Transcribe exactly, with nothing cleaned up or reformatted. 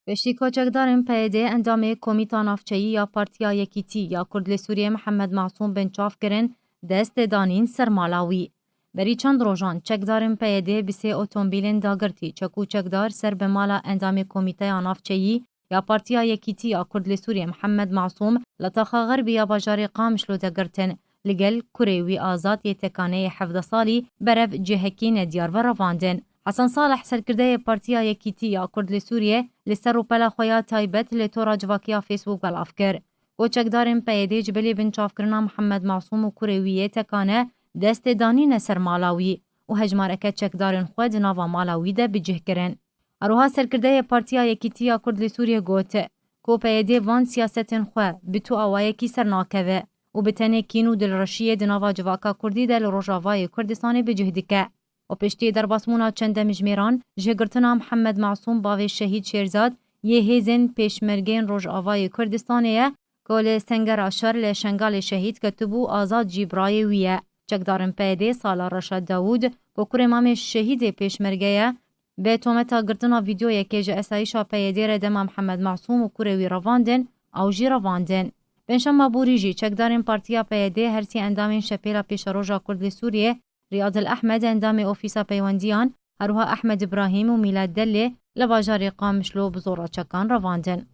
Piştî ku çekdarên P Y D endamê Komîta Navçeyî ya Partiya Yekîtî ya Kurd li Sûriyê Mihemed Masûm bin çav kirin, dest danîn ser mala wî. Berî çend rojan çekdarên P Y D bi sê otomobîlên dagirtî çek û çekdar ser bi mala endamê Komîteya Navçeyî ya Partiya Yekîtî ya Kurd li Sûriyê Mihemed Masûm li taxa xerbî ya bajarê Qamişlo de girtin. Li gel kurê wî Azad yê tekaneyê hevdeh salî berev cihekî nediyar ve revandin. Hesen Salih, serkirdeyê Partiya Yekîtî ya Kurd li Sûriyê, li ser rûpela xwe ya taybet li tora civakiya Facebook belav kir ku çekdarên P Y D ji bilî binçavkirina Mihemed Masûm û kurê wî yê tekane destê danîne ser mala wî û hejmareke çekdarên xwe di nava mala wî de bi cih kirin. Her wiha serkirdeyê Partiya Yekîtî ya Kurd li Sûriyê got ku P Y D van siyasetên xwe bi tu awayekî ser nakeve û bi tenê kîn û dilreşiyê di nava civaka Kurdî de li Rojavayê Kurdistanê bi cih dike. Û piştî derbasbûna çend demjimêran, jêgirtina Mihemed Masûm, bavê Şehîd Şêrzad, yê hêzên pêşmergeyên Rojavayê Kurdistanê ye ku li Sengera Şer li Şengalê şehîd ketibû, Azad jî birayê wî ye. Çekdarên P Y D sala Reşad Dawûd ku kurê mamê şehîdê pêşmerge ye, bi tometa girtina vîdeoyekê ji esayîşa P Y D re dema Mihemed Masûm û kurê wî revandin, ew jî revandin. Pênşema borî jî çekdarên Partiya P Y D her sê endamên Şepêla Pêşeroja Kurd li Sûriyê, Riyadil Ehmed, endamê Ofîsa Peywendiyan, her wiha Ehmed Îbrahîm û Mîlad Delê li bajarê Qamişlo bi zora çekan revandin.